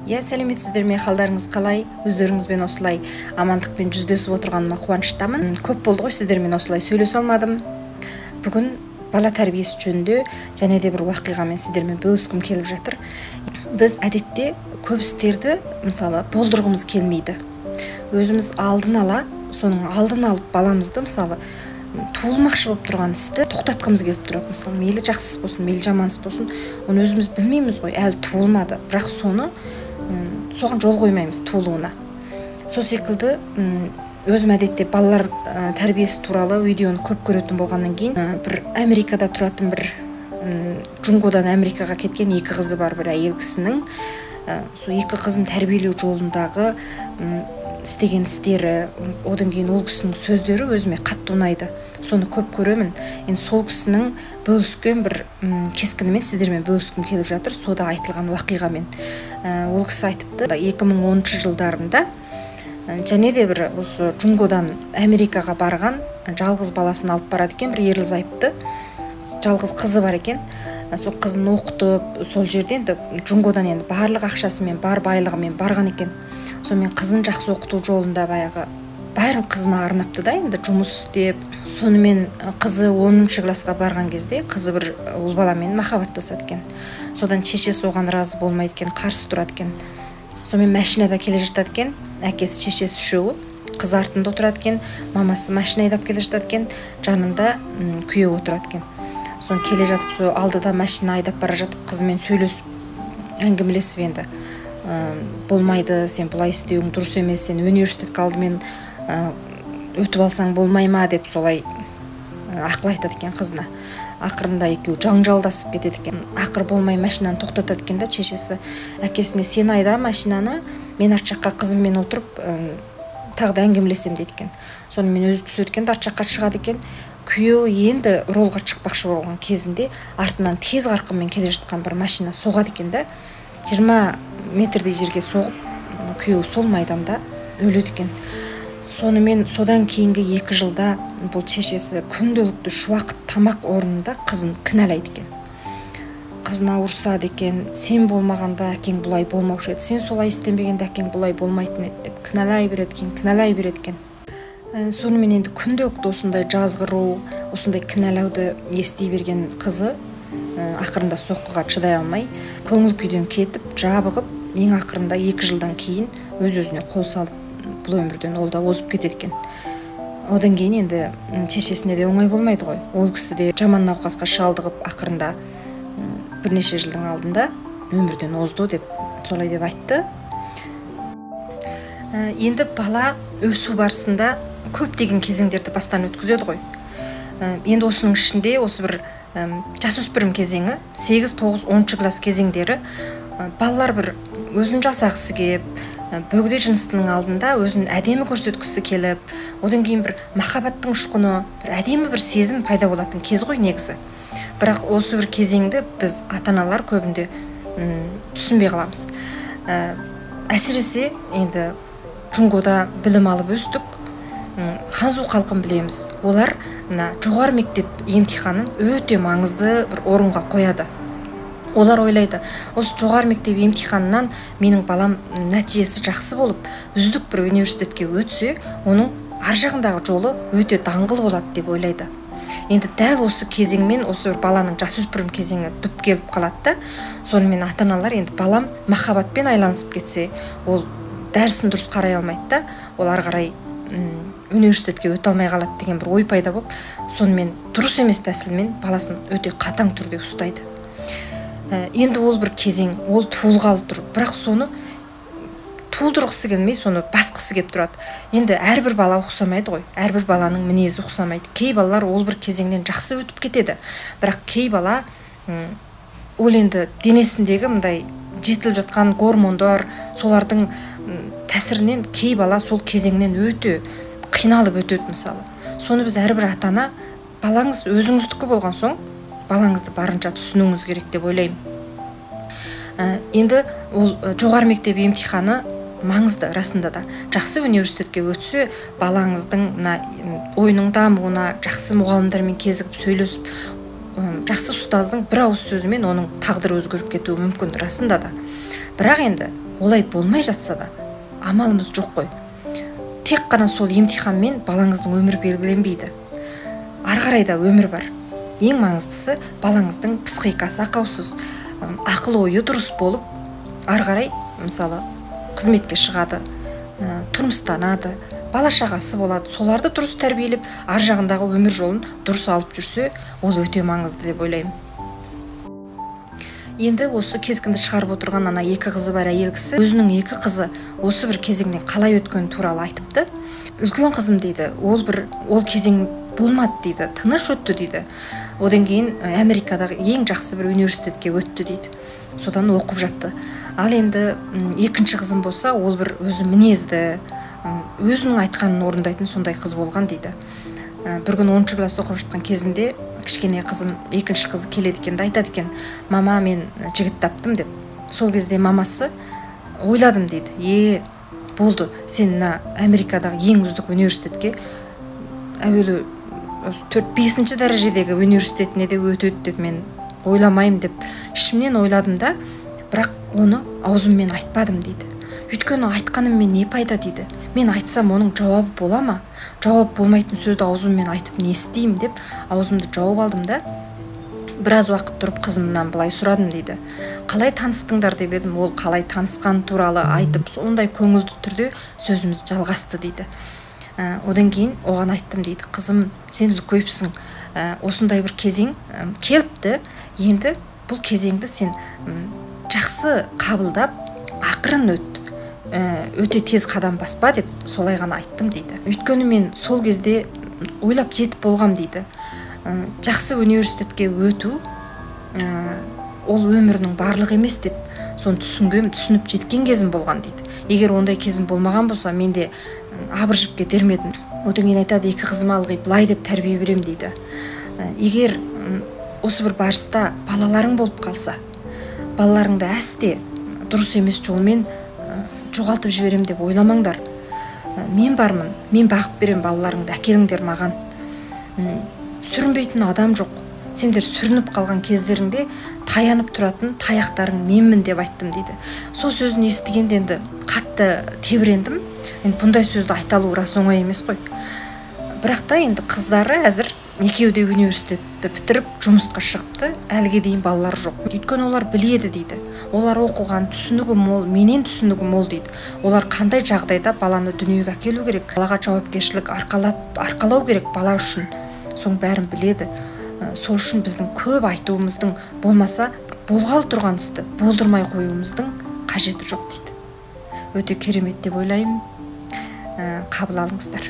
Иә, сәлеметсіздер ме, қалдарыңыз қалай? Өздеріңізбен осылай амандықпен жүздесіп отырғаныма қуаныштамын. Көп болды ғой, сіздермен осылай сөйлесе алмадым. Бүгін бала тәрбиесі жөнінде және де бір уақиғамен сіздермен бөліскім келіп жатыр. Біз әдетте көп істерді, мысалы, болдырғымыз келмейді. Өзіміз алдын ала, соның алдын алып баламызды, мысалы, туылмақшы болып тұрған істі тоқтатқымыз келіп тұрады. Мысалы, мейлі жақсы іс болсын, мейлі жаман іс болсын, оны өзіміз білмейміз ғой, әлі туылмады, бірақ соны соған жол қоймаймыз туылуына. Сол секілді өзім әдетте балалар тәрбиесі туралы видеоны көп көретін болғаннан кейін, бір Америкада тұратын, бір Джунгодан Америкаға кеткен екі қызы бар бір әйел кісінің сол екі қызын тәрбиелеу жолындағы істеген істері, одан кейін ол кісінің сөздері өзіме қатты ұнайды, соны көп көремін. Енді сол кісінің бөліскен бір кескінімен сіздермен бөліскім келіп жатыр, сода айтылған уақиғамен. Ол кісі айтыпты, 2010 жылдарында және де бір осы Джунгодан Америкаға барған жалғыз баласын алып барады екен, бір ерлі зайыпты, жалғыз қызы бар екен. Сол қызын оқытып, сол жерде енді Джунгодан енді барлық ақшасымен, бар байлығымен барған екен. Сонымен қызын жақсы оқыту жолында баяғы бәрін қызына арнапты да, енді жұмыс істеп. Сонымен қызы 10 классқа барған кезде қызы бір ұл баламен махаббаттасады екен. Содан шешесі оған разы болмайды екен, қарсы тұрады екен. Сонымен машинада келе жатады екен, әкесі, шешесі үшеуі, қыз артында отырады екен, мамасы машина айдап келе жатады екен, жанында күйеуі отырады екен. Соны келе жатып, сол алдыда машина айдап бара жатып, қызымен сөйлесіп, әңгімелесіп енді, болмайды, сен бұлай істеуің дұрыс емес, сен университетке алдымен өтіп алсаң болмай ма деп солай ақыл айтады екен қызына. Ақырында екеуі жанжалдасып кетеді екен. Ақыры болмай машинаны тоқтатады екен да, шешесі әкесіне: сен айда машинаны, мен арт жаққа қызыммен отырып тағы да әңгімелесем дейді екен. Сонымен өзі түседі екен, арт жаққа шығады екен. Күйеуі енді ролға шықпақшы болған кезінде артынан тез қарқынмен келе жатқан бір машина соғады екен да, 20 метрдей жерге соғып, күйеуі сол майданда өледі екен. Сонымен содан кейінгі 2 жылда бұл шешесі күнделікті үш уақыт тамақ орнында қызын кінәлайды екен. Қызына ұрсады екен, сен болмағанда әкең бұлай болмаушы еді, сен солай істемегенде әкең бұлай болмайтын еді деп кінәлай береді екен, кінәлай береді екен. Сонымен енді күнделікті осындай жазғыру, осындай кінәлауды ести берген қызы ақырында соққыға шыдай алмай, көңіл күйден кетіп, жабығып, ең ақырында 2 жылдан кейін өз-өзіне қол салып, бұл өмірден ол да озып кетеді екен. Одан кейін енді шешесіне де оңай болмайды ғой. Ол кісі де жаман науқасқа шалдығып, ақырында бірнеше жылдың алдында өмірден озды деп солай деп айтты. Енді бала өсу барысында көптеген кезеңдерді бастан өткізеді ғой. Енді осының ішінде осы бір жасөспірім кезеңі, 8, 9, 10 класс кезеңдері, балалар бір өзін жасағысы келіп, бөгде жыныстының алдында өзін әдемі көрсеткісі келіп, одан кейін бір махаббаттың ұшқыны, бір әдемі бір сезім пайда болатын кез ғой негізі. Бірақ осы бір кезеңді біз ата-аналар көбінде түсінбей қаламыз. Әсіресе енді Джунгода білім алып өстік, ханзу халқын білеміз. Олар мына жоғары мектеп емтиханын өте маңызды бір орынға қояды. Олар ойлайды, осы жоғары мектеп емтиханынан менің балам нәтижесі жақсы болып, үздік бір университетке өтсе, оның ар жағындағы жолы өте даңғыл болады деп ойлайды. Енді дәл осы кезеңмен, осы бір баланың жасөспірім кезеңі түп келіп қалады да, сонымен ата-аналар енді балам махаббатпен айланысып кетсе, ол дәрісін дұрыс қарай алмайды да, ол ары қарай университетке өте алмай қалады деген бір ой пайда болып, сонымен дұрыс емес тәсілмен баласын өте қатаң түрде ұстайды. Енді ол бір кезең, ол туылғалы тұр, бірақ соны тудырғысы келмей, соны басқысы келіп тұрады. Енді әрбір бала ұқсамайды ғой, әрбір баланың мінезі ұқсамайды. Кей балалар ол бір кезеңнен жақсы өтіп кетеді, бірақ кей бала ол енді денесіндегі мындай жетіліп жатқан гормондар, солардың тәсірінен кей бала сол кезеңнен өте қиналып өтеді мысалы. Соны біз әрбір ата-ана, балаңыз өзіңіздікі болған соң, балаңызды барынша түсінуіңіз керек деп ойлаймын. Енді ол жоғары мектеп емтиханы маңызды, расында да. Жақсы университетке өтсе, балаңыздың мына ойының дамуына, жақсы мұғалімдермен кезігіп сөйлесіп, жақсы ұстаздың бір ауыз сөзімен оның тағдыры өзгеріп кетуі мүмкін, расында да. Бірақ енді Олай болмай жатса да амалымыз жоқ қой. Тек қана сол емтиханмен балаңыздың өмірі белгіленбейді. Ары қарай да өмір бар. Ең маңыздысы балаңыздың психикасы ақаусыз, ақыл ойы дұрыс болып, ары қарай мысалы қызметке шығады, тұрмыстанады, бала шағасы болады, соларды дұрыс тәрбиелеп, ар жағындағы өмір жолын дұрыс алып жүрсе, ол өте маңызды деп ойлаймын. Енді осы кескінді шығарып отырған ана екі қызы бар әйел кісі өзінің екі қызы осы бір кезеңнен қалай өткені туралы айтыпты. Үлкен қызым дейді, ол кезең болмады дейді, тыныш өтті дейді. Одан кейін Америкадағы ең жақсы бір университетке өтті дейді. Содан оқып жатты. Ал енді екінші қызым болса, ол бір өзі мінезді, өзінің айтқанын орындайтын сондай қыз болған дейді. Бір күні 10 класс оқып жатқан кезінде кішкене қызым, екінші қызы келеді екен де айтады екен, мама, мен жігіт таптым деп. Сол кезде мамасы ойладым дейді, болды, сен мына Америкадағы ең үздік университетке әуелі 4-5 дәрежедегі университетіне де өтеді деп мен ойламаймын деп ішімнен ойладым да, бірақ оны аузыммен айтпадым дейді. Өйткені айтқаныммен не пайда дейді. Мен айтсам оның жауабы бола ма? Жауап болмайтын сөзді аузыммен айтып не істеймін деп аузымды жауып алдым да, біраз уақыт тұрып қызымнан былай сұрадым дейді. Қалай таныстыңдар деп едім, ол қалай танысқан туралы айтып, сондай көңілді түрде сөзіміз жалғасты дейді. Одан кейін оған айттым дейді, қызым, сен үлкейіпсің, осындай бір кезең келіпті, енді бұл кезеңді сен жақсы қабылдап, ақырын өт, өте тез қадам баспа деп солай ғана айттым дейді. Өйткені мен сол кезде ойлап жетіп болғам дейді. Жақсы университетке өту ол өмірінің барлығы емес деп соны түсініп жеткен кезім болған дейді. Егер ондай кезім болмаған болса, мен де абыржып кетер ме едім. Одан кейін айтады, екі қызыма ылғи былай деп тәрбие берем дейді. Егер осы бір барыста балаларың болып қалса, балаларыңды әсте дұрыс емес жолмен жоғалтып жіберем деп ойламаңдар. Мен бармын, мен бағып берем балаларыңды, әкеліңдер маған. Сүрінбейтін адам жоқ. Сендер сүрініп қалған кездеріңде таянып тұратын таяқтарың менмін деп айттым дейді. Сол сөзін естігенде енді қатты тебірендім. Енді бұндай сөзді айта алу рас оңай емес қой. Бірақ та енді қыздары әзір екеуі де университетті бітіріп жұмысқа шығыпты, әліге дейін балалар жоқ. Өйткені олар біледі дейді. Олар оқыған, түсінігі мол, менен түсінігі мол дейді. Олар қандай жағдайда баланы дүниеге әкелу керек, балаға жауапкершілік арқалау керек бала үшін. Соның бәрін біледі. Сол үшін біздің көп айтуымыздың болмаса болғалы тұрған істі болдырмай қоюымыздың қажеті жоқ дейді. Өте керемет деп ойлаймын. Қабыл алыңыздар.